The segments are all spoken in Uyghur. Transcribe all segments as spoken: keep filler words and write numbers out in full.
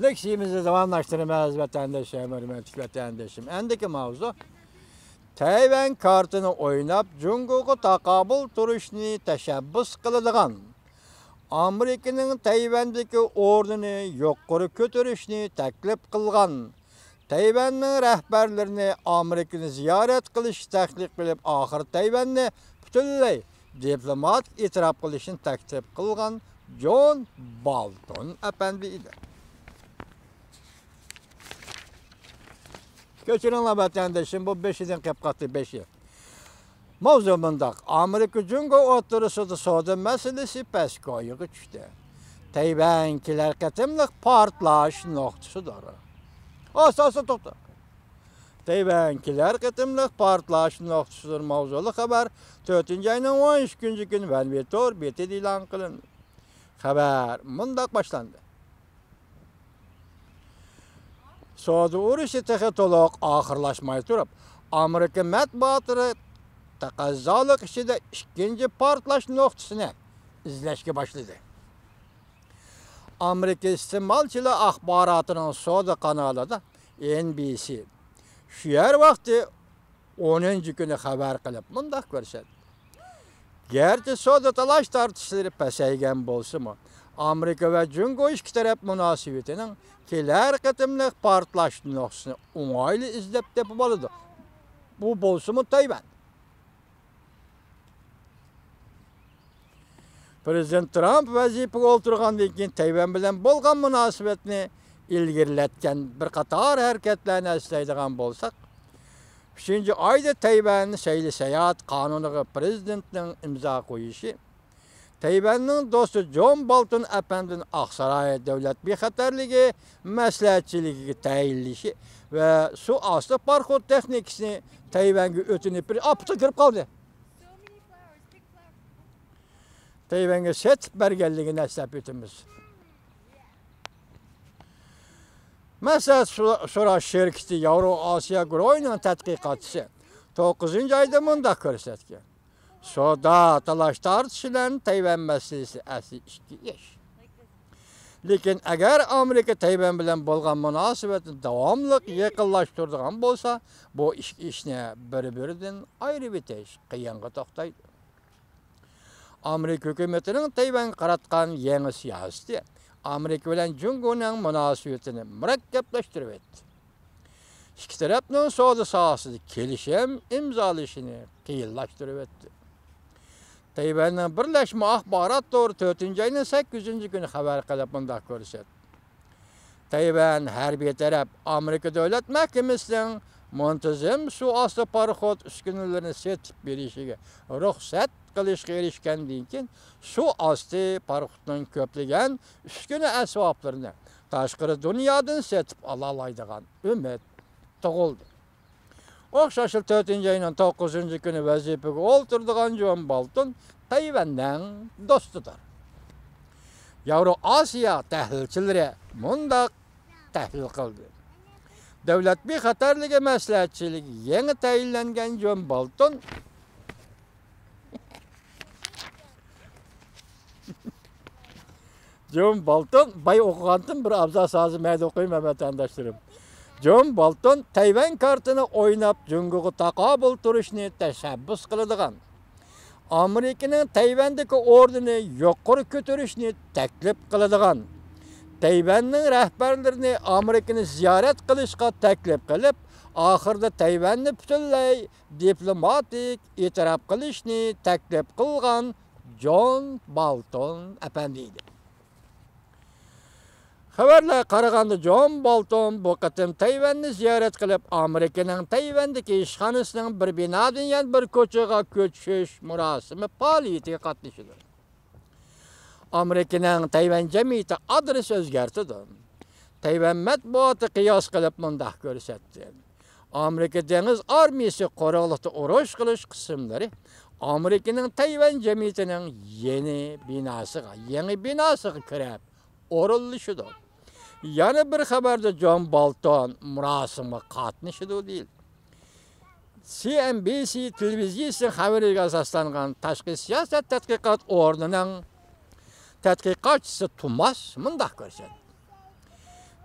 لېكسىيىمىزنى داۋاملاشتۇرىمىز، ۋەتەنداشلىرىم، ھۆرمەتلىك ۋەتەندىشىم. ئەندىكى ماۋزۇ، تەيۋەن كارتىنى ئويناپ، جۇڭگوغا تاقابىل تۇرۇشنى تەشەببۇس قىلىدىغان، ئامېرىكىنىڭ تەيۋەندىكى ئورنىنى يۇقىرى كۆتۈرۈشنى تەكلىپ قىلغان، تەيۋەننىڭ رەھبەرلىرىنى ئامېرىكىنى زىيارەت قىلىشقا تەكلىپ قىلىپ، ئاخىرى تەيۋەننى پۈتۈنلەي دىپلوماتىك ئېتىراپ قىلىشنى تەكلىپ قىلغان جون بالتون ئەپەندى ئىدى. كەچۈرۈڭلار، ۋەتەندىشىم، بۇ بېشىدىن قېلىپ قاپتۇ، بېشى. ماۋزۇ مۇنداق، ئامېرىكا جۇڭگو ئوتتۇرىسىدا سودا مەسىلىسى پەسكويىغا چۈشتى. تەيۋەن كېلەر قېتىملىق پارتلاش نۇقتىسىدۇر. ئاستا، ئاستا، توختا. تەيۋەن كېلەر قېتىملىق پارتلاش نۇقتىسىدۇر ماۋزۇلۇق خەۋەر تۆتىنچى ئاينىڭ ئون ئىككىنچى كۈنى ۋەنۋېتور بېتىدە ئېلان قىلىندى. خەۋەر مۇنداق باشلاندى. سودا ئۇرۇشى تېخى تولۇق ئاخىرلاشماي تۇرۇپ، ئامېرىكا مەتبۇئاتلىرى تەقەززالىق ئىچىدە ئىككىنچى پارتلاش نۇقتىسىنى ئىزدەشكە باشلىدى. ئامېرىكا ئىستېمالچىلار ئاخباراتىنىڭ سودا قانالىدا، ئېن بى سى، شۇ يەر ۋاقتى ئونىنچى كۈنى خەۋەر قىلىپ مۇنداق كۆرسەتتى. گەرچە سودا تالاش تارتىشلىرى پەسەيگەن بولسىمۇ، ئامېرىكا ۋە جۇڭگو ئىككى تەرەپ مۇناسىۋىتىنىڭ كېلەر قېتىملىق پارتلاش نۇقتىسىنى ئوڭايلا ئىزدەپ تېپىۋالىدۇ. بۇ بولسىمۇ تەيۋەن. پىرېزىدېنت ترامپ ۋەزىپىگە ئولتۇرغاندىن كېيىن تەيۋەن بىلەن بولغان مۇناسىۋەتنى ئىلگىرىلەتكەن بىر قاتار ھەرىكەتلەرنى ئەسلەيدىغان بولساق، ئۈچىنچى ئايدا تەيۋەن سەيلە ساياھەت قانۇنىغا پىرېزىدېنتنىڭ ئىمزا قويۇشى، تەيۋەننىڭ دوستى جون بالتون ئەپەندىنىڭ ئاقساراي دۆلەت بىخەتەرلىكى مەسلىھەتچىلىكىگە تەيىنلىشى ۋە سۇ ئاستى پاراخوت تېخنىكىسىنى تەيۋەنگە ئۆتۈنۈپ بېرىش، ئاپىتى كىرىپ قالدى. تەيۋەنگە سېتىپ بەرگەنلىكىنى ئەسلەپ ئۆتىمىز. مەسلىھەت سو-، سوراش شىركىتى ياۋرو ئاسىيا گۇرۇھىنىڭ تەتقىقاتچىسى توققۇزىنچى ئايدا مۇنداق كۆرسەتكەن: سودا، تالاش-تارتىش بىلەن تەيۋەن مەسىلىسى ئەسلى ئىككى ئىش. لېكىن ئەگەر ئامېرىكا تەيۋەن بىلەن بولغان مۇناسىۋەتنى داۋاملىق يېقىنلاشتۇرىدىغان بولسا، بۇ ئىككى ئىشنى بىر-بىرىدىن ئايرىۋېتىش قىيىنغا توختايدۇ. ئامېرىكا ھۆكۈمىتىنىڭ تەيۋەنگە قاراتقان يېڭى سىياسىتى ئامېرىكا بىلەن جۇڭگونىڭ مۇناسىۋىتىنى مۇرەككەپلەشتۈرۈۋەتتى. ئىككى تەرەپنىڭ سودا ساھەسىدە كېلىشىم ئىمزالىشىنى قىيىنلاشتۇرۇۋەتتى. تەيۋەننىڭ بىرلەشمە ئاخبارات تورى تۆتىنچى ئاينىڭ سەككىزىنچى كۈنى خەۋەر قىلىپ مۇنداق كۆرسەتتى: تەيۋەن ھەربىي تەرەپ ئامېرىكا دۆلەت مەھكىمىسىنىڭ مۇنتىزىم سۇ ئاستى پاراخوت ئۈسكۈنىلىرىنى سېتىپ بېرىشىگە رۇخسەت قىلىشقا ئېرىشكەندىن كېيىن، سۇ ئاستى پاراخوتنىڭ كۆپلىگەن ئۈسكۈنە ئەسۋابلىرىنى تاشقىرى دۇنيادىن سېتىپ ئالالايدىغان ئۈمىد تۇغۇلدى. ئوخشاشلا تۆتىنچى ئاينىڭ توققۇزىنچى كۈنى ۋەزىپىگە ئولتۇرىدىغان جون بالتون تەيۋەننىڭ دوستىدۇر. ياۋرو ئاسىيا تەھلىلچىلىرى مۇنداق تەھلىل قىلدى: دۆلەت بىخەتەرلىكى مەسلىھەتچىلىكىگە يېڭى تەيىنلەنگەن جون بالتون جون بالتون، باي ئوقۇغانتىم، بىر ئابزاس ھازىر مەيدە ئوقۇيمەن، ۋەتەنداشلىرىم. جون بالتون تەيۋەن كارتىنى ئويناپ، جۇڭگوغا تاقابىل تۇرۇشنى تەشەببۇس قىلىدىغان، ئامېرىكىنىڭ تەيۋەندىكى ئورنىنى يۇقىرى كۆتۈرۈشنى تەكلىپ قىلىدىغان، تەيۋەننىڭ رەھبەرلىرىنى ئامېرىكىنى زىيارەت قىلىشقا تەكلىپ قىلىپ، ئاخىرىدا تەيۋەننى پۈتۈنلەي دىپلوماتىك ئېتىراپ قىلىشنى تەكلىپ قىلغان جون بالتون ئەپەندى ئىدى. خەۋەرلەرگە قارىغاندا، جون بالتون بۇ قېتىم تەيۋەننى زىيارەت قىلىپ، ئامېرىكىنىڭ تەيۋەندىكى ئىشخانىسىنىڭ بىر بىنادىن يەنە بىر كوچىغا كۆچۈش مۇراسىمى پائالىيىتىگە قاتنىشىدۇ. ئامېرىكىنىڭ تەيۋەن جەمئىيىتى ئادرېس ئۆزگەرتىدۇ. تەيۋەن مەتبۇئاتى قىياس قىلىپ مۇنداق كۆرسەتتى: ئامېرىكا دېڭىز ئارمىيىسى قۇرۇقلۇقتا ئۇرۇش قىلىش قىسىملىرى ئامېرىكىنىڭ تەيۋەن جەمئىيىتىنىڭ يېڭى بىناسىغا، يېڭى بىناسىغا كىرىپ ئورۇنلىشىدۇ. يەنە بىر خەۋەردە جون بالتون مۇراسىمغا قاتنىشىدۇ دېيىلدى. سى ئېن بى سى تېلېۋىزىيىسىنىڭ خەۋىرىگە ئاساسلانغان تاشقى سىياسەت تەتقىقات ئورنىنىڭ تەتقىقاتچىسى توماس مۇنداق كۆرسەتتى: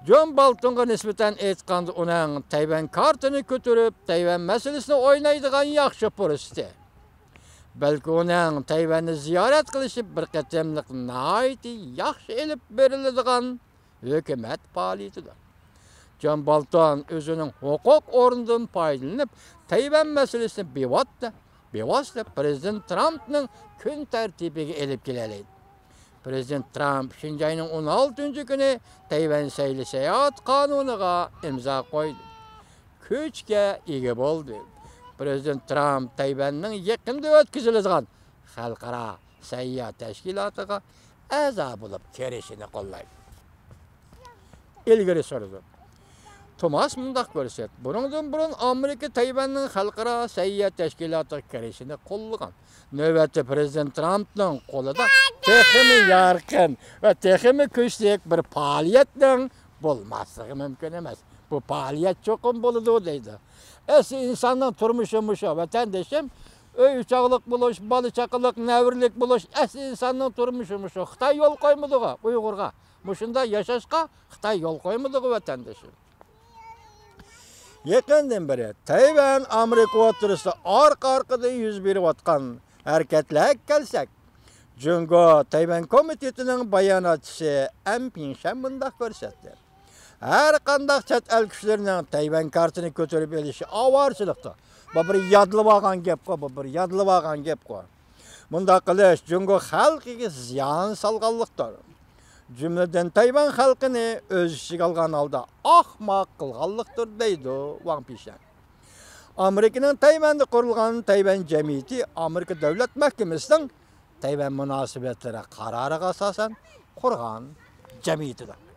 جون بولتونغا نىسبەتەن ئېيتقاندا، ئۇنىڭ تەيۋەن كارتىنى كۆتۈرۈپ، تەيۋەن مەسىلىسىنى ئوينايدىغان ياخشى پۇرسىتى. بەلكى ئۇنىڭ تەيۋەننى زىيارەت قىلىشى بىر قېتىملىق ناھايىتى ياخشى ئېلىپ بېرىلىدىغان ھۆكۈمەت پائالىيىتىدۇر. جون بولتون ئۆزىنىڭ ھوقۇق ئورنىدىن پايدىلىنىپ، تەيۋەن مەسىلىسىنى بىۋاسىتە، بىۋاسىتە پىرېزىدېنت ترامپنىڭ كۈن تەرتىپىگە ئېلىپ كېلەلەيدۇ. پىرېزىدېنت ترامپ ئۈچىنچى ئاينىڭ ئون ئالتىنچى كۈنى تەيۋەن سەيلە ساياھەت قانۇنىغا ئىمزا قويدى. كۈچكە ئىگە بولدى. پىرېزىدېنت ترامپ تەيۋەننىڭ يېقىندا ئۆتكۈزۈلىدىغان خەلقئارا سەيياھ تەشكىلاتىغا ئەزا بولۇپ كىرىشىنى قوللايدۇ. ئىلگىرى سۈردى. توماس مۇنداق كۆرسەت، بۇنىڭدىن بۇرۇن ئامېرىكا تەيۋەننىڭ خەلقئارا سەيياھ تەشكىلاتىغا كىرىشىنى قوللىغان. نۆۋەتتە پىرېزىدېنت ترامپنىڭ قولىدا تېخىمۇ يارقىن ۋە تېخىمۇ كۈچلۈك بىر پائالىيەتنىڭ بولماسلىقى مۇمكىن ئەمەس. بۇ پائالىيەت چوقۇم بولىدۇ دەيدۇ. ئەسلى ئىنساننىڭ تۇرمۇشى مۇشۇ، ۋەتەندىشىم. ئۆي ئوچاقلىق بولۇش، بالا چاقىلىق، نەۋرىلىك بولۇش ئەسلى ئىنساننىڭ تۇرمۇشى مۇشۇ. خىتاي يول قويمىدىغۇ ئۇيغۇرغا. مۇشۇنداق ياشاشقا خىتاي يول قويمىدىغۇ، ۋەتەندىشىم. يېقىندىن بېرى تەيۋەن ئامېرىكا ئوتتۇرىسىدا ئارقا-ئارقىدىن يۈز بېرىۋاتقان ھەرىكەتلەرگە كەلسەك، جۇڭگو تەيۋەن كومىتېتىنىڭ باياناتچىسى ئەن پىڭشەن مۇنداق كۆرسەتتى. ھەر قانداق چەت ئەل كۈچلىرىنىڭ تەيۋەن كارتىنى كۆتۈرۈپ ئېلىشى ئاۋارىچىلىقتۇر. بۇ بىر يادلىۋالغان گەپقۇ، بۇ بىر يادلىۋالغان گەپقۇ. مۇنداق قىلىش جۇڭگو خەلقىگە زىيان سالغانلىقتۇر. جۈملىدىن تەيۋەن خەلقىنى ئۆز ئىچىگە ئالغان ھالدا ئاخماق قىلغانلىقتۇر، دەيدۇ ۋاڭ پىشەن. ئامېرىكىنىڭ تەيۋەندە قۇرۇلغان تەيۋەن جەمئىيىتى ئامېرىكا دۆلەت مەھكىمىسىنىڭ تەيۋەن مۇناسىۋەتلىرى قارارىغا ئاساسەن قۇرغان جەمئىيىتىدۇر.